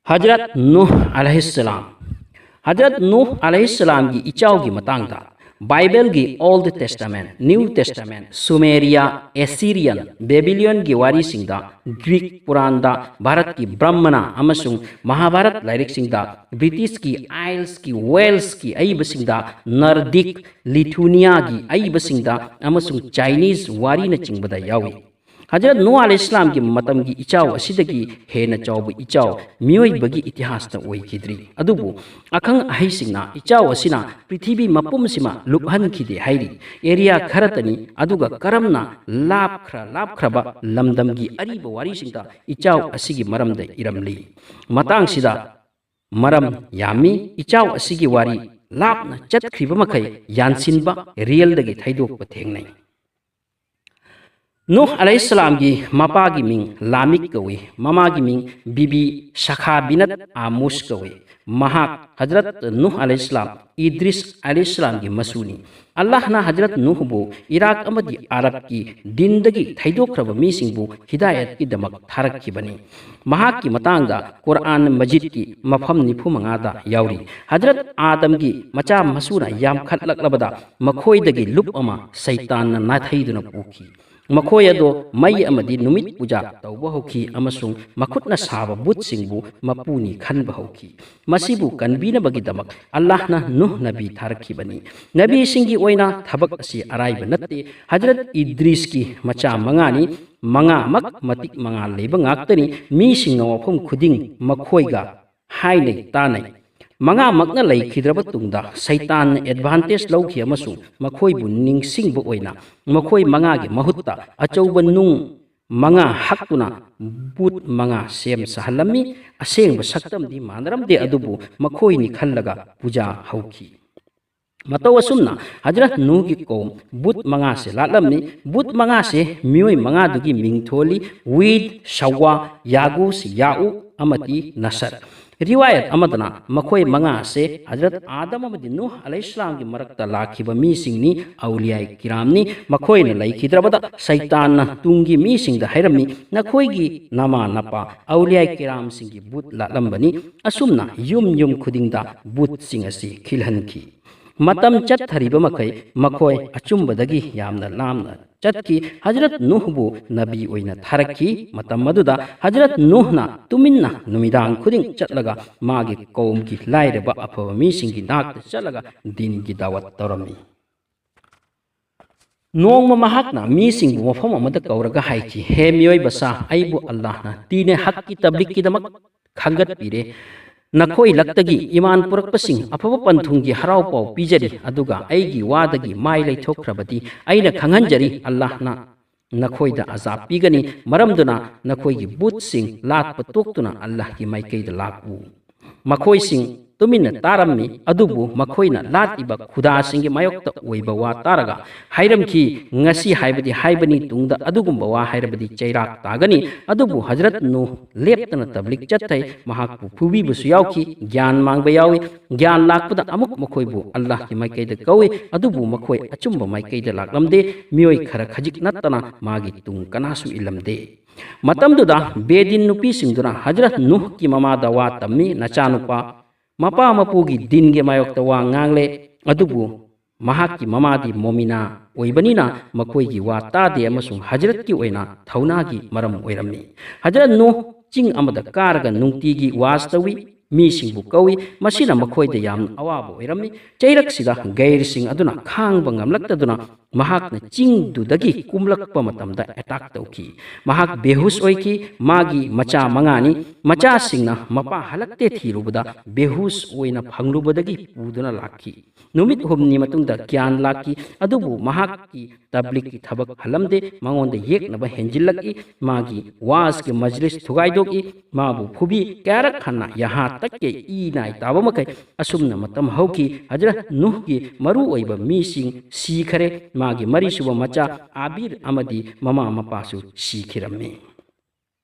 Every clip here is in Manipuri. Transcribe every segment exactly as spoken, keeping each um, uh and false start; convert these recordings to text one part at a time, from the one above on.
ꯍꯖꯔꯠ ꯅꯨꯍ ꯑꯂꯩꯍꯤꯁꯁꯂꯥꯝ꯫ ꯍꯖꯔꯠ ꯅꯨꯍ ꯑꯂꯩꯍꯤꯁꯁꯂꯥꯝꯒꯤ ꯏꯆꯥꯎꯒꯤ ꯃꯇꯥꯡꯗ ꯕꯥꯏꯕꯜꯒꯤ Old Testament, New Testament, Sumeria, Assyrian, ꯕꯦꯕꯤꯂꯤꯌꯟꯒꯤ ꯋꯥꯔꯤꯁꯤꯡꯗ, ꯒ꯭ꯔꯤꯛ ꯄꯨꯔꯥꯟꯗ, ꯚꯥꯔꯠꯀꯤ ꯕ꯭ꯔꯍꯃꯅ ꯑꯃꯁꯨꯡ ꯃꯍꯥꯚꯥꯔꯠ ꯂꯥꯏꯔꯤꯛꯁꯤꯡꯗ, ꯕ꯭ꯔꯤꯇꯤꯁꯀꯤ, ꯑꯥꯏꯜꯁꯀꯤ, ꯋꯦꯜꯁꯀꯤ ꯑꯏꯕꯁꯤꯡꯗ, ꯅꯔꯗꯤꯛ, ꯂꯤꯊꯨꯅꯤꯌꯥꯒꯤ ꯑꯏꯕꯁꯤꯡꯗ ꯑꯃꯁꯨꯡ ꯆꯥꯏꯅꯤꯁ ꯋꯥꯔꯤꯅꯆꯤꯡꯕꯗ ꯌꯥꯎꯏ꯫ ꯍꯖꯔꯠ ꯅꯨꯍ ꯑꯂꯩꯍꯤꯁꯁꯂꯥꯝꯒꯤ ꯃꯇꯝꯒꯤ ꯏꯆꯥꯎ ꯑꯁꯤꯗꯒꯤ ꯍꯦꯟꯅ ꯆꯥꯎꯕ ꯏꯆꯥꯎ ꯃꯤꯑꯣꯏꯕꯒꯤ ꯏꯇꯤꯍꯥꯁꯇ ꯑꯣꯏꯈꯤꯗ꯭ꯔꯤ꯫ ꯑꯗꯨꯕꯨ ꯑꯈꯪ ꯑꯍꯩꯁꯤꯡꯅ ꯏꯆꯥꯎ ꯑꯁꯤꯅ ꯄ꯭ꯔꯤꯊꯤꯕꯤ ꯃꯄꯨꯝꯁꯤꯃ ꯂꯨꯞꯍꯟꯈꯤꯗꯦ ꯍꯥꯏꯔꯤ꯫ ꯑꯦꯔꯤꯌꯥ ꯈꯔꯇꯅꯤ, ꯑꯗꯨꯒ ꯀꯔꯝꯅ ꯂꯥꯞꯈ꯭ꯔ ꯂꯥꯞꯈ꯭ꯔꯕ ꯂꯝꯗꯝꯒꯤ ꯑꯔꯤꯕ ꯋꯥꯔꯤꯁꯤꯡꯗ ꯏꯆꯥꯎ ꯑꯁꯤꯒꯤ ꯃꯔꯝꯗ ꯏꯔꯝꯂꯤ꯫ ꯃꯇꯥꯡꯁꯤꯗ ꯃꯔꯝ ꯌꯥꯝꯃꯤ꯫ ꯏꯆꯥꯎ ꯑꯁꯤꯒꯤ ꯋꯥꯔꯤ ꯂꯥꯞꯅ ꯆꯠꯈ꯭ꯔꯤꯕ ꯃꯈꯩ ꯌꯥꯟꯁꯤꯟꯕ, ꯔꯤꯌꯦꯜꯗꯒꯤ ꯊꯩꯗꯣꯛꯄ ꯊꯦꯡꯅꯩ꯫ ꯅꯨꯍ ꯑꯂꯩꯍꯤꯁꯁꯂꯥꯝꯒꯤ ꯃꯄꯥꯒꯤ ꯃꯤꯡ ꯂꯥꯃꯤꯛ ꯀꯧꯏ, ꯃꯃꯥꯒꯤ ꯃꯤꯡ ꯕꯤꯕꯤ ꯁꯈꯥꯕꯤꯅꯠ ꯑꯥꯃꯨꯁ ꯀꯧꯏ꯫ ꯃꯍꯥꯛ ꯍꯖꯔꯠ ꯅꯨꯍ ꯑꯂꯩꯍꯤꯁꯁꯂꯥꯝ, ꯏꯗ꯭ꯔꯤꯁ ꯑꯂꯩꯍꯤꯁꯁꯂꯥꯝꯒꯤ ꯃꯁꯨꯅꯤ꯫ ꯑꯜꯂꯥꯍꯅ ꯍꯖꯔꯠ ꯅꯨꯍꯕꯨ ꯏꯔꯥꯛ ꯑꯃꯗꯤ ꯑꯔꯕꯀꯤ ꯗꯤꯟꯗꯒꯤ ꯊꯩꯗꯣꯛꯈ꯭ꯔꯕ ꯃꯤꯁꯤꯡꯕꯨ ꯍꯤꯗꯥꯌꯠꯀꯤꯗꯃꯛ ꯊꯥꯔꯛꯈꯤꯕꯅꯤ꯫ ꯃꯍꯥꯛꯀꯤ ꯃꯇꯥꯡꯗ ꯀꯨꯔꯑꯥꯟ ꯃꯖꯤꯗꯀꯤ ꯃꯐꯝ ꯅꯤꯐꯨ ꯃꯉꯥꯗ ꯌꯥꯎꯔꯤ꯫ ꯍꯖꯔꯠ ꯑꯥꯗꯝꯒꯤ ꯃꯆꯥ ꯃꯁꯨꯅ ꯌꯥꯝꯈꯠꯂꯛꯂꯕꯗ ꯃꯈꯣꯏꯗꯒꯤ ꯂꯨꯞ ꯑꯃ ꯁꯩꯇꯥꯟꯅ ꯅꯥꯊꯩꯗꯨꯅ ꯄꯨꯈꯤ꯫ ꯃꯈꯣꯏ ꯑꯗꯣ ꯃꯩ ꯑꯃꯗꯤ ꯅꯨꯃꯤꯠ ꯄꯨꯖꯥ ꯇꯧꯕ ꯍꯧꯈꯤ ꯑꯃꯁꯨꯡ ꯃꯈꯨꯠꯅ ꯁꯥꯕ ꯕꯨꯠꯁꯤꯡꯕꯨ ꯃꯄꯨꯅꯤ ꯈꯟꯕ ꯍꯧꯈꯤ꯫ ꯃꯁꯤꯕꯨ ꯀꯟꯕꯤꯅꯕꯒꯤꯗꯃꯛ ꯑꯜꯂꯥꯍꯅ ꯅꯨꯍ ꯅꯕꯤ ꯊꯥꯔꯛꯈꯤꯕꯅꯤ꯫ ꯅꯕꯤꯁꯤꯡꯒꯤ ꯑꯣꯏꯅ ꯊꯕꯛ ꯑꯁꯤ ꯑꯔꯥꯏꯕ ꯅꯠꯇꯦ꯫ ꯍꯖꯔꯠ ꯏꯗ꯭ꯔꯤꯁꯀꯤ ꯃꯆꯥ ꯃꯉꯥꯅꯤ, ꯃꯉꯥꯃꯛ ꯃꯇꯤꯛ ꯃꯉꯥ ꯂꯩꯕ ꯉꯥꯛꯇꯅꯤ꯫ ꯃꯤꯁꯤꯡꯅ ꯋꯥꯐꯝ ꯈꯨꯗꯤꯡ ꯃꯈꯣꯏꯒ ꯍꯥꯏꯅꯩ ꯇꯥꯅꯩ꯫ ꯃꯉꯥꯃꯛꯅ ꯂꯩꯈꯤꯗ꯭ꯔꯕ ꯇꯨꯡꯗ ꯁꯩꯇꯥꯟꯅ ꯑꯦꯗꯚꯥꯟꯇꯦꯖ ꯂꯧꯈꯤ ꯑꯃꯁꯨꯡ ꯃꯈꯣꯏꯕꯨ ꯅꯤꯡꯁꯤꯡꯕ ꯑꯣꯏꯅ ꯃꯈꯣꯏ ꯃꯉꯥꯒꯤ ꯃꯍꯨꯠꯇ ꯑꯆꯧꯕ ꯅꯨꯡ ꯃꯉꯥ ꯍꯛꯇꯨꯅ ꯕꯨꯠ ꯃꯉꯥ ꯁꯦꯝ ꯁꯥꯍꯜꯂꯝꯃꯤ꯫ ꯑꯁꯦꯡꯕ ꯁꯛꯇꯝꯗꯤ ꯃꯥꯟꯅꯔꯝꯗꯦ, ꯑꯗꯨꯕꯨ ꯃꯈꯣꯏꯅꯤ ꯈꯜꯂꯒ ꯄꯨꯖꯥ ꯍꯧꯈꯤ꯫ ꯃꯇꯧ ꯑꯁꯨꯝꯅ ꯍꯖꯔꯠ ꯅꯨꯍꯒꯤ ꯀꯧꯝ ꯕꯨꯠ ꯃꯉꯥꯁꯦ ꯂꯥꯠꯂꯝꯃꯤ꯫ ꯕꯨꯠ ꯃꯉꯥꯁꯦ ꯃꯤꯑꯣꯏ ꯃꯉꯥꯗꯨꯒꯤ ꯃꯤꯡ ꯊꯣꯜꯂꯤ: ꯋꯤꯗ, ꯁꯋꯥ, ꯌꯥꯒꯨꯁ, ꯌꯥꯎ ꯑꯃꯗꯤ ꯅꯁꯔ꯫ ꯔꯤꯋꯥꯌꯠ ꯑꯃꯗꯅ ꯃꯈꯣꯏ ꯃꯉꯥ ꯑꯁꯦ ꯍꯖꯔꯠ ꯑꯥꯗꯝ ꯑꯃꯗꯤ ꯅꯨꯍ ꯑꯂꯩꯍꯤꯁꯂꯥꯝꯒꯤ ꯃꯔꯛꯇ ꯂꯥꯛꯈꯤꯕ ꯃꯤꯁꯤꯡꯅꯤ, ꯑꯧꯂꯤꯌꯥꯏ ꯀꯤꯔꯥꯝꯅꯤ꯫ ꯃꯈꯣꯏꯅ ꯂꯩꯈꯤꯗ꯭ꯔꯕꯗ ꯁꯩꯇꯥꯟꯅ ꯇꯨꯡꯒꯤ ꯃꯤꯁꯤꯡꯗ ꯍꯥꯏꯔꯝꯃꯤ, "ꯅꯈꯣꯏꯒꯤ ꯅꯃꯥ ꯅꯄꯥ ꯑꯧꯂꯤꯌꯥꯏ ꯀꯤꯔꯥꯝꯁꯤꯡꯒꯤ ꯕꯨꯠ ꯂꯥꯠꯂꯝꯕꯅꯤ"꯫ ꯑꯁꯨꯝꯅ ꯌꯨꯝ ꯌꯨꯝ ꯈꯨꯗꯤꯡꯗ ꯕꯨꯠꯁꯤꯡ ꯑꯁꯤ ꯈꯤꯜꯍꯟꯈꯤ꯫ ꯃꯇꯝ ꯆꯠꯊꯔꯤꯕ ꯃꯈꯩ ꯃꯈꯣꯏ ꯑꯆꯨꯝꯕꯗꯒꯤ ꯌꯥꯝꯅ ꯂꯥꯞꯅ ꯆꯠꯈꯤ꯫ ꯍꯖꯔꯠ ꯅꯨꯍꯕꯨ ꯅꯕꯤ ꯑꯣꯏꯅ ꯊꯥꯔꯛꯈꯤ꯫ ꯃꯇꯝ ꯑꯗꯨꯗ ꯍꯖꯔꯠ ꯅꯨꯍꯅ ꯇꯨꯃꯤꯟꯅ ꯅꯨꯃꯤꯗꯥꯡ ꯈꯨꯗꯤꯡ ꯆꯠꯂꯒ ꯃꯥꯒꯤ ꯀꯧꯝꯒꯤ ꯂꯥꯏꯔꯕ ꯑꯐꯕ ꯃꯤꯁꯤꯡꯒꯤ ꯅꯥꯛꯇ ꯆꯠꯂꯒ ꯗꯤꯟꯒꯤ ꯗꯥꯋꯠ ꯇꯧꯔꯝꯃꯤ꯫ ꯅꯣꯡꯃ ꯃꯍꯥꯛꯅ ꯃꯤꯁꯤꯡꯕꯨ ꯃꯐꯝ ꯑꯃꯗ ꯀꯧꯔꯒ ꯍꯥꯏꯈꯤ, "ꯍꯦ ꯃꯤꯑꯣꯏꯕ ꯁꯥ, ꯑꯩꯕꯨ ꯑꯜꯂꯥꯍꯅ ꯗꯤꯅꯦ ꯍꯛꯀꯤ ꯇꯕ꯭ꯂꯤꯛꯀꯤꯗꯃꯛ ꯈꯟꯒꯠꯄꯤꯔꯦ꯫ ꯅꯈꯣꯏ ꯂꯛꯇꯒꯤ ꯏꯃꯥꯟ ꯄꯨꯔꯛꯄꯁꯤꯡ ꯑꯐꯕ ꯄꯟꯊꯨꯡꯒꯤ ꯍꯔꯥꯎ ꯄꯥꯎ ꯄꯤꯖꯔꯤ, ꯑꯗꯨꯒ ꯑꯩꯒꯤ ꯋꯥꯗꯒꯤ ꯃꯥꯏ ꯂꯩꯊꯣꯛꯈ꯭ꯔꯕꯗꯤ ꯑꯩꯅ ꯈꯪꯍꯟꯖꯔꯤ, ꯑꯜꯂꯥꯍꯅ ꯅꯈꯣꯏꯗ ꯑꯖꯥꯕ ꯄꯤꯒꯅꯤ꯫ ꯃꯔꯝꯗꯨꯅ ꯅꯈꯣꯏꯒꯤ ꯕꯨꯠꯁꯤꯡ ꯂꯥꯠꯄ ꯇꯣꯛꯇꯨꯅ ꯑꯜꯂꯥꯍꯒꯤ ꯃꯥꯏꯀꯩꯗ ꯂꯥꯛꯎ"꯫ ꯃꯈꯣꯏꯁꯤꯡ ꯇꯨꯃꯤꯟꯅ ꯇꯥꯔꯝꯃꯤ, ꯑꯗꯨꯕꯨ ꯃꯈꯣꯏꯅ ꯂꯥꯠꯂꯤꯕ ꯈꯨꯗꯥꯁꯤꯡꯒꯤ ꯃꯥꯌꯣꯛꯇ ꯑꯣꯏꯕ ꯋꯥ ꯇꯥꯔꯒ ꯍꯥꯏꯔꯝꯈꯤ, "ꯉꯁꯤ ꯍꯥꯏꯕꯗꯤ ꯍꯥꯏꯕꯅꯤ, ꯇꯨꯡꯗ ꯑꯗꯨꯒꯨꯝꯕ ꯋꯥ ꯍꯥꯏꯔꯕꯗꯤ ꯆꯩꯔꯥꯛ ꯇꯥꯒꯅꯤ"꯫ ꯑꯗꯨꯕꯨ ꯍꯖꯔꯠ ꯅꯨꯍ ꯂꯦꯞꯇꯅ ꯇꯕ꯭ꯂꯤꯛ ꯆꯠꯊꯩ꯫ ꯃꯍꯥꯛꯄꯨ ꯐꯨꯕꯤꯕꯁꯨ ꯌꯥꯎꯈꯤ, ꯒ꯭ꯌꯥꯟ ꯃꯥꯡꯕ ꯌꯥꯎꯏ꯫ ꯒ꯭ꯌꯥꯟ ꯂꯥꯛꯄꯗ ꯑꯃꯨꯛ ꯃꯈꯣꯏꯕꯨ ꯑꯜꯂꯥꯍꯒꯤ ꯃꯥꯏꯀꯩꯗ ꯀꯧꯏ, ꯑꯗꯨꯕꯨ ꯃꯈꯣꯏ ꯑꯆꯨꯝꯕ ꯃꯥꯏꯀꯩꯗ ꯂꯥꯛꯂꯝꯗꯦ꯫ ꯃꯤꯑꯣꯏ ꯈꯔ ꯈꯖꯤꯛ ꯅꯠꯇꯅ ꯃꯥꯒꯤ ꯇꯨꯡ ꯀꯅꯥꯁꯨ ꯏꯜꯂꯝꯗꯦ꯫ ꯃꯇꯝꯗꯨꯗ ꯕꯦꯗꯤꯟ ꯅꯨꯄꯤꯁꯤꯡꯗꯨꯅ ꯍꯖꯔꯠ ꯅꯨꯍꯀꯤ ꯃꯃꯥꯗ ꯋꯥ ꯇꯝꯃꯤ, "ꯅꯆꯥꯅꯨꯄꯥ ꯃꯄꯥ ꯃꯄꯨꯒꯤ ꯗꯤꯟꯒꯤ ꯃꯥꯌꯣꯛꯇ ꯋꯥ ꯉꯥꯡꯂꯦ, ꯑꯗꯨꯕꯨ ꯃꯍꯥꯛꯀꯤ ꯃꯃꯥꯗꯤ ꯃꯣꯃꯤꯅꯥ ꯑꯣꯏꯕꯅꯤꯅ ꯃꯈꯣꯏꯒꯤ ꯋꯥ ꯇꯥꯗꯦ ꯑꯃꯁꯨꯡ ꯍꯖꯔꯠꯀꯤ ꯑꯣꯏꯅ ꯊꯧꯅꯥꯒꯤ ꯃꯔꯝ ꯑꯣꯏꯔꯝꯃꯤ"꯫ ꯍꯖꯔꯠ ꯅꯨꯍ ꯆꯤꯡ ꯑꯃꯗ ꯀꯥꯔꯒ ꯅꯨꯡꯇꯤꯒꯤ ꯋꯥꯖ ꯇꯧꯏ, ꯃꯤꯁꯤꯡꯕꯨ ꯀꯧꯏ꯫ ꯃꯁꯤꯅ ꯃꯈꯣꯏꯗ ꯌꯥꯝꯅ ꯑꯋꯥꯕ ꯑꯣꯏꯔꯝꯃꯤ꯫ ꯆꯩꯔꯛꯁꯤꯗ ꯒꯩꯔꯁꯤꯡ ꯑꯗꯨꯅ ꯈꯥꯡꯕ ꯉꯝꯂꯛꯇꯗꯨꯅ ꯃꯍꯥꯛꯅ ꯆꯤꯡꯗꯨꯗꯒꯤ ꯀꯨꯝꯂꯛꯄ ꯃꯇꯝꯗ ꯑꯦꯇꯥꯛ ꯇꯧꯈꯤ꯫ ꯃꯍꯥꯛ ꯕꯦꯍꯨꯁ ꯑꯣꯏꯈꯤ꯫ ꯃꯥꯒꯤ ꯃꯆꯥ ꯃꯉꯥꯅꯤ꯫ ꯃꯆꯥꯁꯤꯡꯅ ꯃꯄꯥ ꯍꯜꯂꯛꯇꯦ ꯊꯤꯔꯨꯕꯗ ꯕꯦꯍꯨꯁ ꯑꯣꯏꯅ ꯐꯪꯂꯨꯕꯗꯒꯤ ꯄꯨꯗꯨꯅ ꯂꯥꯛꯈꯤ꯫ ꯅꯨꯃꯤꯠ ꯍꯨꯝꯅꯤ ꯃꯇꯨꯡꯗ ꯒ꯭ꯌꯥꯟ ꯂꯥꯛꯈꯤ, ꯑꯗꯨꯕꯨ ꯃꯍꯥꯛꯀꯤ ꯇꯕ꯭ꯂꯤꯛꯀꯤ ꯊꯕꯛ ꯍꯜꯂꯝꯗꯦ꯫ ꯃꯉꯣꯟꯗ ꯌꯦꯛꯅꯕ ꯍꯦꯟꯖꯤꯜꯂꯛꯏ꯫ ꯃꯥꯒꯤ ꯋꯥꯖꯒꯤ ꯃꯖꯂꯤꯁ ꯊꯨꯒꯥꯏꯗꯣꯛꯏ꯫ ꯃꯥꯕꯨ ꯐꯨꯕꯤ꯫ ꯀꯌꯥꯔꯛ ꯍꯟꯅ ꯌꯥꯍꯥ ꯇꯛꯀꯦ ꯏ ꯅꯥꯏ ꯇꯥꯕ ꯃꯈꯩ꯫ ꯑꯁꯨꯝꯅ ꯃꯇꯝ ꯍꯧꯈꯤ꯫ ꯍꯖꯔꯠ ꯅꯨꯍꯒꯤ ꯃꯔꯨꯑꯣꯏꯕ ꯃꯤꯁꯤꯡ ꯁꯤꯈꯔꯦ꯫ ꯃꯥꯒꯤ ꯃꯔꯤꯁꯨꯕ ꯃꯆꯥ ꯑꯥꯕꯤꯔ ꯑꯃꯗꯤ ꯃꯃꯥ ꯃꯄꯥꯁꯨ ꯁꯤꯈꯤꯔꯝꯃꯤ꯫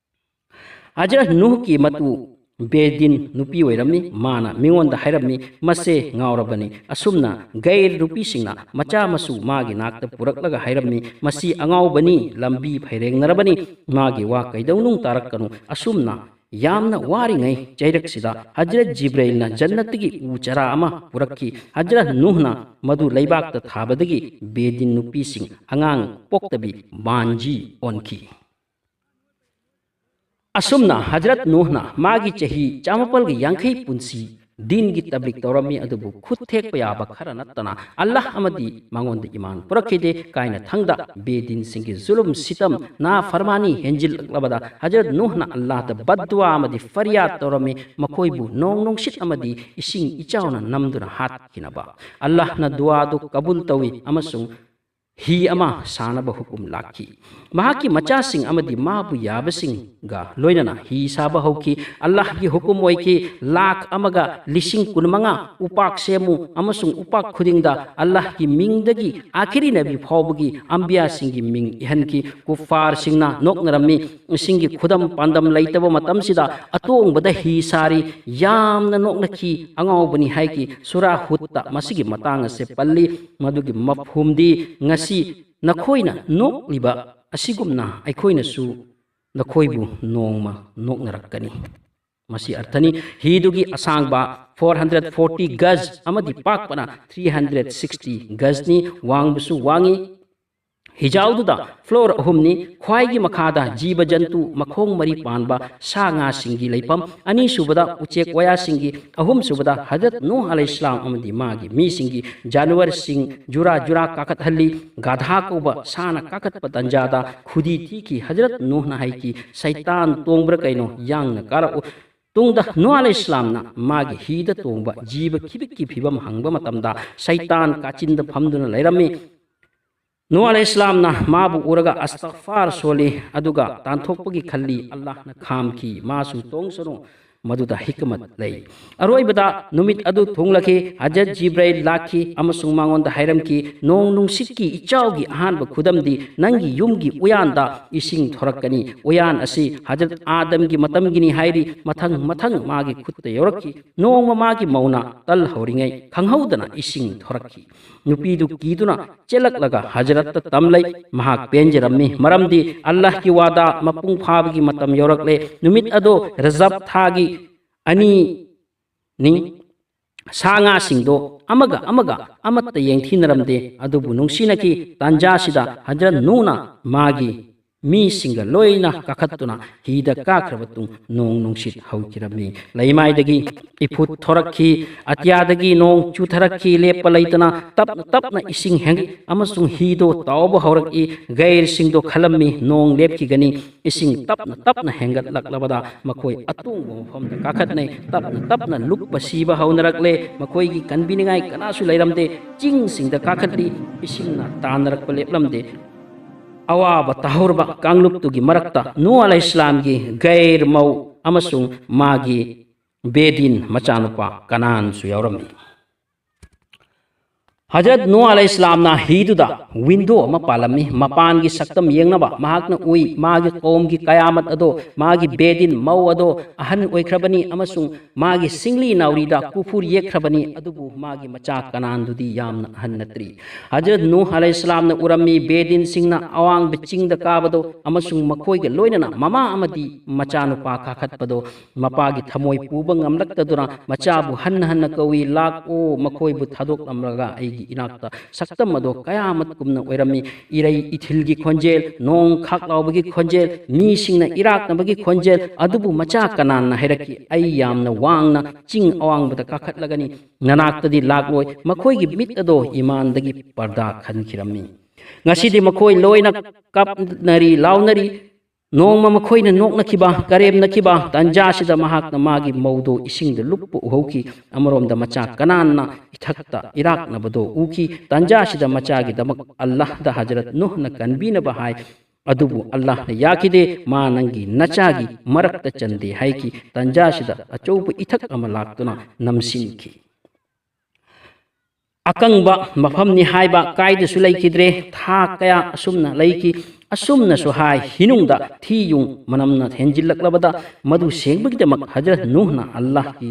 ꯍꯖꯔꯠ ꯅꯨꯍꯀꯤ ꯃꯇꯨ ꯕꯦꯗꯤꯟ ꯅꯨꯄꯤ ꯑꯣꯏꯔꯝꯃꯤ꯫ ꯃꯥꯅ ꯃꯤꯉꯣꯟꯗ ꯍꯥꯏꯔꯝꯃꯤ, "ꯃꯁꯦ ꯉꯥꯎꯔꯕꯅꯤ"꯫ ꯑꯁꯨꯝꯅ ꯒꯩꯔ ꯅꯨꯄꯤꯁꯤꯡꯅ ꯃꯆꯥ ꯃꯁꯨ ꯃꯥꯒꯤ ꯅꯥꯛꯇ ꯄꯨꯔꯛꯂꯒ ꯍꯥꯏꯔꯝꯃꯤ, "ꯃꯁꯤ ꯑꯉꯥꯎꯕꯅꯤ, ꯂꯝꯕꯤ ꯐꯩꯔꯦꯡꯅꯔꯕꯅꯤ, ꯃꯥꯒꯤ ꯋꯥ ꯀꯩꯗꯧꯅꯨꯡ ꯇꯥꯔꯛꯀꯅꯨ"꯫ ꯑꯁꯨꯝꯅ ꯌꯥꯝꯅ ꯋꯥꯔꯤꯉꯩ ꯆꯩꯔꯛꯁꯤꯗ ꯍꯖꯔꯠ ꯖꯤꯕ꯭ꯔꯩꯜꯅ ꯖꯟꯅꯠꯇꯒꯤ ꯎ ꯆꯔꯥ ꯑꯃ ꯄꯨꯔꯛꯈꯤ꯫ ꯍꯖꯔꯠ ꯅꯨꯍꯅ ꯃꯗꯨ ꯂꯩꯕꯥꯛꯇ ꯊꯥꯕꯗꯒꯤ ꯕꯦꯗꯤꯟ ꯅꯨꯄꯤꯁꯤꯡ ꯑꯉꯥꯡ ꯄꯣꯛꯇꯕꯤ ꯃꯥꯟꯖꯤ ꯑꯣꯟꯈꯤ꯫ ꯑꯁꯨꯝꯅ ꯍꯖꯔꯠ ꯅꯨꯍꯅ ꯃꯥꯒꯤ ꯆꯍꯤ ꯆꯥꯃꯥꯄꯜꯒ ꯌꯥꯡꯈꯩ ꯄꯨꯟꯁꯤ ꯗꯤꯟꯒꯤ ꯇꯕ꯭ꯂꯤꯛ ꯇꯧꯔꯝꯃꯤ, ꯑꯗꯨꯕꯨ ꯈꯨꯠ ꯊꯦꯛꯄ ꯌꯥꯕ ꯈꯔ ꯅꯠꯇꯅ ꯑꯜꯂꯥꯍ ꯑꯃꯗꯤ ꯃꯉꯣꯟꯗ ꯏꯃꯥꯟ ꯄꯨꯔꯛꯈꯤꯗꯦ꯫ ꯀꯥꯏꯅꯊꯪꯗ ꯕꯦꯗꯤꯟꯁꯤꯡꯒꯤ ꯖꯨꯂꯨꯝ ꯁꯤꯇꯝ ꯅꯥ ꯐꯔꯃꯥꯅꯤ ꯍꯦꯟꯖꯤꯜꯂꯛꯂꯕꯗ ꯍꯖꯔꯠ ꯅꯨꯍꯅ ꯑꯜꯂꯥꯍꯗ ꯕꯗꯗꯨꯋꯥ ꯑꯃꯗꯤ ꯐꯔꯤꯌꯥꯗ ꯇꯧꯔꯝꯃꯤ, ꯃꯈꯣꯏꯕꯨ ꯅꯣꯡ ꯅꯨꯡꯁꯤꯠ ꯑꯃꯗꯤ ꯏꯁꯤꯡ ꯏꯆꯥꯎꯅ ꯅꯝꯗꯨꯅ ꯍꯥꯠꯈꯤꯅꯕ꯫ ꯑꯜꯂꯥꯍꯅ ꯗꯨꯋꯥꯗꯨ ꯀꯕꯨꯜ ꯇꯧꯏ ꯑꯃꯁꯨꯡ ꯍꯤ ꯑꯃ ꯁꯥꯅꯕ ꯍꯨꯀꯨꯝ ꯂꯥꯛꯈꯤ꯫ ꯃꯍꯥꯛꯀꯤ ꯃꯆꯥꯁꯤꯡ ꯑꯃꯗꯤ ꯃꯥꯕꯨ ꯌꯥꯕꯁꯤꯡꯒ ꯂꯣꯏꯅꯅ ꯍꯤ ꯁꯥꯕ ꯍꯧꯈꯤ꯫ ꯑꯜꯂꯥꯍꯒꯤ ꯍꯨꯀꯨꯝ ꯑꯣꯏꯈꯤ, "ꯂꯥꯈ ꯑꯃꯒ ꯂꯤꯁꯤꯡ ꯀꯨꯟꯃꯉꯥ ꯎꯄꯥꯛ ꯁꯦꯝꯃꯨ" ꯑꯃꯁꯨꯡ ꯎꯄꯥꯛ ꯈꯨꯗꯤꯡꯗ ꯑꯜꯂꯥꯍꯒꯤ ꯃꯤꯡꯗꯒꯤ ꯑꯥꯈꯤꯔꯤ ꯅꯕꯤ ꯐꯥꯎꯕꯒꯤ ꯑꯝꯕꯤꯌꯥꯁꯤꯡꯒꯤ ꯃꯤꯡ ꯏꯍꯟꯈꯤ꯫ ꯀꯨꯐꯥꯔꯁꯤꯡꯅ ꯅꯣꯛꯅꯔꯝꯃꯤ꯫ ꯏꯁꯤꯡꯒꯤ ꯈꯨꯗꯝ ꯄꯥꯟꯗꯝ ꯂꯩꯇꯕ ꯃꯇꯝꯁꯤꯗ ꯑꯇꯣꯡꯕꯗ ꯍꯤ ꯁꯥꯔꯤ꯫ ꯌꯥꯝꯅ ꯅꯣꯛꯅꯈꯤ, ꯑꯉꯥꯎꯕꯅꯤ ꯍꯥꯏꯈꯤ꯫ ꯁꯨꯔꯥ ꯍꯨꯠꯇ ꯃꯁꯤꯒꯤ ꯃꯇꯥꯡ ꯑꯁꯦ ꯄꯜꯂꯤ꯫ ꯃꯗꯨꯒꯤ ꯃꯐꯍꯨꯝꯗꯤ, ꯉꯁꯤ ꯅꯈꯣꯏꯅ ꯅꯣꯛꯂꯤꯕ ꯑꯁꯤꯒꯨꯝꯅ ꯑꯩꯈꯣꯏꯅꯁꯨ ꯅꯈꯣꯏꯕꯨ ꯅꯣꯡꯃ ꯅꯣꯛꯅꯔꯛꯀꯅꯤ꯫ ꯃꯁꯤ ꯑꯔꯊꯅꯤ꯫ ꯍꯤꯗꯨꯒꯤ ꯑꯁꯥꯡꯕ four hundred forty ꯒꯖ ꯑꯃꯗꯤ ꯄꯥꯛꯄꯅ three hundred sixty ꯒꯖꯅꯤ, ꯋꯥꯡꯕꯁꯨ ꯋꯥꯡꯉꯤ꯫ ꯍꯤꯖꯥꯎꯗꯨꯗ ꯐ꯭ꯂꯣꯔ ꯑꯍꯨꯝꯅꯤ, ꯈ꯭ꯋꯥꯏꯒꯤ ꯃꯈꯥꯗ ꯖꯤꯕ ꯖꯟꯇꯨ ꯃꯈꯣꯡ ꯃꯔꯤ ꯄꯥꯟꯕ ꯁꯥ ꯉꯥꯁꯤꯡꯒꯤ ꯂꯩꯐꯝ, ꯑꯅꯤꯁꯨꯕꯗ ꯎꯆꯦꯛ ꯋꯥꯌꯥꯁꯤꯡꯒꯤ, ꯑꯍꯨꯝꯁꯨꯕꯗ ꯍꯖꯔꯠ ꯅꯨꯍ ꯑꯂꯩꯍꯤꯁꯂꯥꯝ ꯑꯃꯗꯤ ꯃꯥꯒꯤ ꯃꯤꯁꯤꯡꯒꯤ ꯖꯥꯅꯋꯔꯁꯤꯡ ꯖꯨꯔꯥ ꯖꯨꯔꯥ ꯀꯥꯈꯠꯍꯜꯂꯤ꯫ ꯒꯥꯙꯥ ꯀꯧꯕ ꯁꯥꯅ ꯀꯥꯈꯠꯄ ꯇꯟꯖꯥꯗ ꯈꯨꯗꯤ ꯊꯤꯈꯤ꯫ ꯍꯖꯔꯠ ꯅꯨꯍꯅ ꯍꯥꯏꯈꯤ, "ꯁꯩꯇꯥꯟ ꯇꯣꯡꯕ꯭ꯔꯥ ꯀꯩꯅꯣ, ꯌꯥꯡꯅ ꯀꯥꯔꯛꯎ"꯫ ꯇꯨꯡꯗ ꯅꯨꯍ ꯑꯂꯩꯍꯤꯁꯂꯥꯝꯅ ꯃꯥꯒꯤ ꯍꯤꯗ ꯇꯣꯡꯕ ꯖꯤꯕ ꯈꯤꯕꯤꯛꯀꯤ ꯐꯤꯕꯝ ꯍꯪꯕ ꯃꯇꯝꯗ ꯁꯩꯇꯥꯟ ꯀꯥꯆꯤꯟꯗ ꯐꯝꯗꯨꯅ ꯂꯩꯔꯝꯃꯤ꯫ ꯅꯨꯍ ꯑꯂꯩꯍꯤꯁꯂꯥꯝꯅ ꯃꯥꯕꯨ ꯎꯔꯒ ꯑꯁꯇꯒꯐꯥꯔ ꯁꯣꯜꯂꯤ, ꯑꯗꯨꯒ ꯇꯥꯟꯊꯣꯛꯄꯒꯤ ꯈꯜꯂꯤ꯫ ꯑꯜꯂꯥꯍꯅ ꯈꯥꯝꯈꯤ, "ꯃꯥꯁꯨ ꯇꯣꯡꯁꯅꯨ"꯫ ꯃꯗꯨꯗ ꯍꯤꯀꯃꯠ ꯂꯩ꯫ ꯑꯔꯣꯏꯕꯗ ꯅꯨꯃꯤꯠ ꯑꯗꯨ ꯊꯨꯡꯂꯛꯈꯤ꯫ ꯍꯖꯔꯠ ꯖꯤꯕ꯭ꯔꯥꯏꯜ ꯂꯥꯛꯈꯤ ꯑꯃꯁꯨꯡ ꯃꯉꯣꯟꯗ ꯍꯥꯏꯔꯝꯈꯤ, "ꯅꯣꯡ ꯅꯨꯡꯁꯤꯠꯀꯤ ꯏꯆꯥꯎꯒꯤ ꯑꯍꯥꯟꯕ ꯈꯨꯗꯝꯗꯤ ꯅꯪꯒꯤ ꯌꯨꯝꯒꯤ ꯎꯌꯥꯟꯗ ꯏꯁꯤꯡ ꯊꯣꯔꯛꯀꯅꯤ꯫ ꯎꯌꯥꯟ ꯑꯁꯤ ꯍꯖꯔꯠ ꯑꯥꯗꯝꯒꯤ ꯃꯇꯝꯒꯤꯅꯤ ꯍꯥꯏꯔꯤ꯫ ꯃꯊꯪ ꯃꯊꯪ ꯃꯥꯒꯤ ꯈꯨꯠꯇ ꯌꯧꯔꯛꯈꯤ꯫ ꯅꯣꯡꯃ ꯃꯥꯒꯤ ꯃꯧꯅ ꯇꯜ ꯍꯧꯔꯤꯉꯩ ꯈꯪꯍꯧꯗꯅ ꯏꯁꯤꯡ ꯊꯣꯔꯛꯈꯤ꯫ ꯅꯨꯄꯤꯗꯨ ꯀꯤꯗꯨꯅ ꯆꯦꯜꯂꯛꯂꯒ ꯍꯖꯔꯠꯇ ꯇꯝꯂꯩ꯫ ꯃꯍꯥꯛ ꯄꯦꯟꯖꯔꯝꯃꯤ, ꯃꯔꯝꯗꯤ ꯑꯜꯂꯥꯍꯒꯤ ꯋꯥꯗꯥ ꯃꯄꯨꯡ ꯐꯥꯕꯒꯤ ꯃꯇꯝ ꯌꯧꯔꯛꯂꯦ꯫ ꯅꯨꯃꯤꯠ ꯑꯗꯣ ꯔꯖꯕ ꯊꯥꯒꯤ ꯑꯅꯤꯅꯤ꯫ ꯁꯥ ꯉꯥꯁꯤꯡꯗꯣ ꯑꯃꯒ ꯑꯃꯒ ꯑꯃꯠꯇ ꯌꯦꯡꯊꯤꯅꯔꯝꯗꯦ, ꯑꯗꯨꯕꯨ ꯅꯨꯡꯁꯤꯅꯈꯤ꯫ ꯇꯥꯟꯖꯥꯁꯤꯗ ꯍꯖꯔꯠ ꯅꯨꯍꯅ ꯃꯥꯒꯤ ꯃꯤꯁꯤꯡꯒ ꯂꯣꯏꯅ ꯀꯥꯈꯠꯇꯨꯅ ꯍꯤꯗ ꯀꯥꯈ꯭ꯔꯕ ꯇꯨꯡ ꯅꯣꯡ ꯅꯨꯡꯁꯤꯠ ꯍꯧꯈꯤꯔꯝꯃꯤ꯫ ꯂꯩꯃꯥꯏꯗꯒꯤ ꯏꯐꯨꯠ ꯊꯣꯔꯛꯈꯤ, ꯑꯇꯤꯌꯥꯗꯒꯤ ꯅꯣꯡ ꯆꯨꯊꯔꯛꯈꯤ꯫ ꯂꯦꯞꯄ ꯂꯩꯇꯅ ꯇꯞꯅ ꯇꯞꯅ ꯏꯁꯤꯡ ꯍꯦꯟꯒꯠ ꯑꯃꯁꯨꯡ ꯍꯤꯗꯣ ꯇꯥꯎꯕ ꯍꯧꯔꯛꯏ꯫ ꯒꯩꯔꯁꯤꯡꯗꯣ ꯈꯜꯂꯝꯃꯤ, ꯅꯣꯡ ꯂꯦꯞꯈꯤꯒꯅꯤ꯫ ꯏꯁꯤꯡ ꯇꯞꯅ ꯇꯞꯅ ꯍꯦꯟꯒꯠꯂꯛꯂꯕꯗ ꯃꯈꯣꯏ ꯑꯇꯣꯡꯕ ꯃꯐꯝꯗ ꯀꯥꯈꯠꯅꯩ꯫ ꯇꯞꯅ ꯇꯞꯅ ꯂꯨꯞꯄ ꯁꯤꯕ ꯍꯧꯅꯔꯛꯂꯦ꯫ ꯃꯈꯣꯏꯒꯤ ꯀꯟꯕꯤꯅꯤꯡꯉꯥꯏ ꯀꯅꯥꯁꯨ ꯂꯩꯔꯝꯗꯦ꯫ ꯆꯤꯡꯁꯤꯡꯗ ꯀꯥꯈꯠꯂꯤ, ꯏꯁꯤꯡꯅ ꯇꯥꯟꯅꯔꯛꯄ ꯂꯦꯞꯂꯝꯗꯦ꯫ ꯑꯋꯥꯕ ꯇꯥꯍꯧꯔꯕ ꯀꯥꯡꯂꯨꯞꯇꯨꯒꯤ ꯃꯔꯛꯇ ꯅꯨꯍ ꯑꯂꯩꯍꯤꯁꯂꯥꯝꯒꯤ ꯒꯩꯔ ꯃꯧ ꯑꯃꯁꯨꯡ ꯃꯥꯒꯤ ꯕꯦꯗꯤꯟ ꯃꯆꯥꯅꯨꯄꯥ ꯀꯅꯥꯟꯁꯨ ꯌꯥꯎꯔꯝꯃꯤ꯫ ꯍꯖꯔꯠ ꯅꯨꯍ ꯑꯂꯩꯍꯤꯁꯂꯥꯝꯅ ꯍꯤꯗꯨꯗ ꯋꯤꯟꯗꯣ ꯑꯃ ꯄꯥꯜꯂꯝꯃꯤ꯫ ꯃꯄꯥꯟꯒꯤ ꯁꯛꯇꯝ ꯌꯦꯡꯅꯕ ꯃꯍꯥꯛꯅ ꯎꯏ꯫ ꯃꯥꯒꯤ ꯀꯧꯝꯒꯤ ꯀꯌꯥꯃꯠ ꯑꯗꯣ, ꯃꯥꯒꯤ ꯕꯦꯗꯤꯟ ꯃꯧ ꯑꯗꯣ ꯑꯍꯟ ꯑꯣꯏꯈ꯭ꯔꯕꯅꯤ ꯑꯃꯁꯨꯡ ꯃꯥꯒꯤ ꯁꯤꯡꯂꯤ ꯅꯥꯎꯔꯤꯗ ꯀꯨꯐꯨꯔ ꯌꯦꯛꯈ꯭ꯔꯕꯅꯤ, ꯑꯗꯨꯕꯨ ꯃꯥꯒꯤ ꯃꯆꯥ ꯀꯅꯥꯟꯗꯨꯗꯤ ꯌꯥꯝꯅ ꯑꯍꯟ ꯅꯠꯇ꯭ꯔꯤ꯫ ꯍꯖꯔꯠ ꯅꯨꯍ ꯑꯂꯩꯍꯤꯁꯂꯥꯝꯅ ꯎꯔꯝꯃꯤ, ꯕꯦꯗꯤꯟꯁꯤꯡꯅ ꯑꯋꯥꯡꯕ ꯆꯤꯡꯗ ꯀꯥꯕꯗꯣ ꯑꯃꯁꯨꯡ ꯃꯈꯣꯏꯒ ꯂꯣꯏꯅꯅ ꯃꯃꯥ ꯑꯃꯗꯤ ꯃꯆꯥꯅꯨꯄꯥ ꯀꯥꯈꯠꯄꯗꯣ꯫ ꯃꯄꯥꯒꯤ ꯊꯃꯣꯏ ꯄꯨꯕ ꯉꯝꯂꯛꯇꯗꯨꯅ ꯃꯆꯥꯕꯨ ꯍꯟꯅ ꯍꯟꯅ ꯀꯧꯏ, "ꯂꯥꯛꯑꯣ, ꯃꯈꯣꯏꯕꯨ ꯊꯥꯗꯣꯛꯂꯝꯂꯒ ꯑꯩꯒꯤ ꯏꯅꯥꯛꯇ"꯫ ꯁꯛꯇꯝ ꯑꯗꯣ ꯀꯌꯥꯃꯠꯀꯨꯝꯅ ꯑꯣꯏꯔꯝꯃꯤ꯫ ꯏꯔꯩ ꯏꯊꯤꯜꯒꯤ ꯈꯣꯟꯖꯦꯜ, ꯅꯣꯡ ꯈꯥꯛ ꯂꯥꯎꯕꯒꯤ ꯈꯣꯟꯖꯦꯜ, ꯃꯤꯁꯤꯡꯅ ꯏꯔꯥꯛꯅꯕꯒꯤ ꯈꯣꯟꯖꯦꯜ, ꯑꯗꯨꯕꯨ ꯃꯆꯥ ꯀꯅꯥꯟꯅ ꯍꯥꯏꯔꯛꯈꯤ, "ꯑꯩ ꯌꯥꯝꯅ ꯋꯥꯡꯅ ꯆꯤꯡ ꯑꯋꯥꯡꯕꯗ ꯀꯥꯈꯠꯂꯒꯅꯤ, ꯅꯅꯥꯛꯇꯗꯤ ꯂꯥꯛꯂꯣꯏ"꯫ ꯃꯈꯣꯏꯒꯤ ꯃꯤꯠ ꯑꯗꯣ ꯏꯃꯥꯟꯗꯒꯤ ꯄꯔꯗꯥ ꯈꯟꯈꯤꯔꯝꯃꯤ꯫ ꯉꯁꯤꯗꯤ ꯃꯈꯣꯏ ꯂꯣꯏꯅ ꯀꯥꯞꯅꯔꯤ, ꯂꯥꯎꯅꯔꯤ꯫ ꯅꯣꯡꯃ ꯃꯈꯣꯏꯅ ꯅꯣꯛꯅꯈꯤꯕ, ꯀꯔꯦꯝꯅꯈꯤꯕ ꯇꯥꯟꯖꯥꯁꯤꯗ ꯃꯍꯥꯛꯅ ꯃꯥꯒꯤ ꯃꯧꯗꯨ ꯏꯁꯤꯡꯗ ꯂꯨꯞꯄ ꯎꯍꯧꯈꯤ꯫ ꯑꯃꯔꯣꯝꯗ ꯃꯆꯥ ꯀꯅꯥꯟꯅ ꯏꯊꯛꯇ ꯏꯔꯥꯛꯅꯕꯗꯨ ꯎꯈꯤ꯫ ꯇꯥꯟꯖꯥꯁꯤꯗ ꯃꯆꯥꯒꯤꯗꯃꯛ ꯑꯜꯂꯥꯍꯗ ꯍꯖꯔꯠ ꯅꯨꯍꯅ ꯀꯟꯕꯤꯅꯕ ꯍꯥꯏ꯫ ꯑꯗꯨꯕꯨ ꯑꯜꯂꯥꯍꯅ ꯌꯥꯈꯤꯗꯦ, ꯃꯥ ꯅꯪꯒꯤ ꯅꯆꯥꯒꯤ ꯃꯔꯛꯇ ꯆꯟꯗꯦ ꯍꯥꯏꯈꯤ꯫ ꯇꯟꯖꯥꯁꯤꯗ ꯑꯆꯧꯕ ꯏꯊꯛ ꯑꯃ ꯂꯥꯛꯇꯨꯅ ꯅꯝꯁꯤꯟꯈꯤ꯫ ꯑꯀꯪꯕ ꯃꯐꯝꯅꯤ ꯍꯥꯏꯕ ꯀꯥꯏꯗꯁꯨ ꯂꯩꯈꯤꯗ꯭ꯔꯦ꯫ ꯊꯥ ꯀꯌꯥ ꯑꯁꯨꯝꯅ ꯂꯩꯈꯤ꯫ ꯑꯁꯨꯝꯅꯁꯨ ꯍꯥꯏ, ꯍꯤꯅꯨꯡꯗ ꯊꯤ ꯌꯨꯡ ꯃꯅꯝꯅ ꯍꯦꯟꯖꯤꯜꯂꯛꯂꯕꯗ ꯃꯗꯨ ꯁꯦꯡꯕꯒꯤꯗꯃꯛ ꯍꯖꯔꯠ ꯅꯨꯍꯅ ꯑꯜꯂꯥꯍꯀꯤ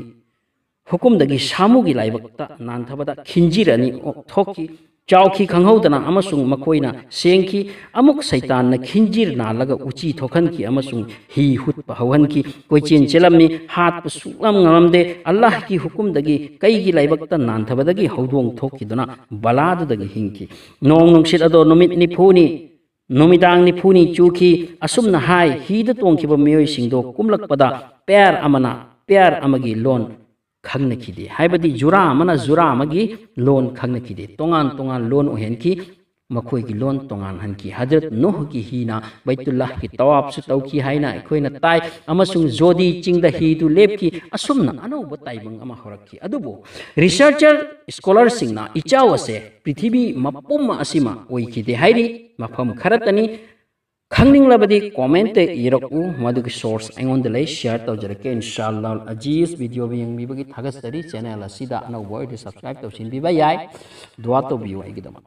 ꯍꯨꯀꯨꯝꯗꯒꯤ ꯁꯥꯃꯨꯒꯤ ꯂꯥꯏꯕꯛꯇ ꯅꯥꯟꯊꯕꯗ ꯈꯤꯟꯖꯤꯔ ꯑꯅꯤ ꯊꯣꯛꯈꯤ꯫ ꯆꯥꯎꯈꯤ ꯈꯪꯍꯧꯗꯅ ꯑꯃꯁꯨꯡ ꯃꯈꯣꯏꯅ ꯁꯦꯡꯈꯤ꯫ ꯑꯃꯨꯛ ꯁꯩꯇꯥꯟꯅ ꯈꯤꯟꯖꯤꯔ ꯅꯥꯜꯂꯒ ꯎꯆꯤ ꯊꯣꯛꯍꯟꯈꯤ ꯑꯃꯁꯨꯡ ꯍꯤ ꯍꯨꯠꯄ ꯍꯧꯍꯟꯈꯤ꯫ ꯀꯣꯏꯆꯦꯟ ꯆꯦꯜꯂꯝꯃꯤ, ꯍꯥꯠꯄ ꯁꯨꯛꯉꯝ ꯉꯝꯂꯝꯗꯦ꯫ ꯑꯜꯂꯥꯍꯀꯤ ꯍꯨꯀꯨꯝꯗꯒꯤ ꯀꯩꯒꯤ ꯂꯥꯏꯕꯛꯇ ꯅꯥꯟꯊꯕꯗꯒꯤ ꯍꯧꯗꯣꯡ ꯊꯣꯛꯈꯤꯗꯨꯅ ꯕꯂꯥꯗꯨꯗꯒꯤ ꯍꯤꯡꯈꯤ꯫ ꯅꯣꯡ ꯅꯨꯡꯁꯤꯠ ꯑꯗꯣ ꯅꯨꯃꯤꯠ ꯅꯤꯐꯨꯅꯤ, ꯅꯨꯃꯤꯗꯥꯡ ꯅꯤꯐꯨꯅꯤ ꯆꯨꯈꯤ꯫ ꯑꯁꯨꯝꯅ ꯍꯥꯏ, ꯍꯤꯗ ꯇꯣꯡꯈꯤꯕ ꯃꯤꯑꯣꯏꯁꯤꯡꯗꯣ ꯀꯨꯝꯂꯛꯄꯗ ꯄꯦꯔ ꯑꯃꯅ ꯄꯦꯔ ꯑꯃꯒꯤ ꯂꯣꯟ ꯈꯪꯅꯈꯤꯗꯦ, ꯍꯥꯏꯕꯗꯤ ꯖꯨꯔꯥ ꯑꯃꯅ ꯖꯨꯔꯥ ꯑꯃꯒꯤ ꯂꯣꯟ ꯈꯪꯅꯈꯤꯗꯦ꯫ ꯇꯣꯉꯥꯟ ꯇꯣꯉꯥꯟ ꯂꯣꯟ ꯑꯣꯏꯍꯟꯈꯤ, ꯃꯈꯣꯏꯒꯤ ꯂꯣꯟ ꯇꯣꯉꯥꯟꯍꯟꯈꯤ꯫ ꯍꯖꯔꯠ ꯅꯨꯍꯒꯤ ꯍꯤꯅ ꯕꯩꯇꯨꯜꯂꯥꯍꯒꯤ ꯇꯋꯥꯞꯁꯨ ꯇꯧꯈꯤ ꯍꯥꯏꯅ ꯑꯩꯈꯣꯏꯅ ꯇꯥꯏ, ꯑꯃꯁꯨꯡ ꯖꯣꯗꯤ ꯆꯤꯡꯗ ꯍꯤꯗꯨ ꯂꯦꯞꯈꯤ꯫ ꯑꯁꯨꯝꯅ ꯑꯅꯧꯕ ꯇꯥꯏꯕꯪ ꯑꯃ ꯍꯧꯔꯛꯈꯤ꯫ ꯑꯗꯨꯕꯨ ꯔꯤꯁꯔꯆꯔ ꯁ꯭ꯀꯣꯂꯔꯁꯤꯡꯅ ꯏꯆꯥꯎ ꯑꯁꯦ ꯄ꯭ꯔꯤꯊꯤꯕꯤ ꯃꯄꯨꯝ ꯑꯁꯤꯃ ꯑꯣꯏꯈꯤꯗꯦ ꯍꯥꯏꯔꯤ, ꯃꯐꯝ ꯈꯔꯇꯅꯤ꯫ ꯈꯪꯅꯤꯡꯂꯕꯗꯤ ꯀꯣꯃꯦꯟꯇ ꯏꯔꯛꯎ, ꯃꯗꯨꯒꯤ ꯁꯣꯔꯁ ꯑꯩꯉꯣꯟꯗ ꯂꯩ, ꯁꯤꯌꯔ ꯇꯧꯖꯔꯛꯀꯦ꯫ ꯏꯟꯁꯥ ꯑꯜꯂꯥꯍ ꯑꯖꯤꯖ, ꯚꯤꯗꯤꯑꯣ ꯌꯦꯡꯕꯤꯕꯒꯤ ꯊꯥꯒꯠꯆꯔꯤ꯫ ꯆꯦꯅꯦꯜ ꯑꯁꯤꯗ ꯑꯅꯧꯕ ꯑꯣꯏꯔꯗꯤ ꯁꯕꯁꯀ꯭ꯔꯥꯏꯕ ꯇꯧꯁꯤꯟꯕꯤꯕ ꯌꯥꯏ꯫ ꯗꯨꯋꯥ ꯇꯧꯕꯤꯌꯨ ꯑꯩꯒꯤꯗꯃꯛ꯫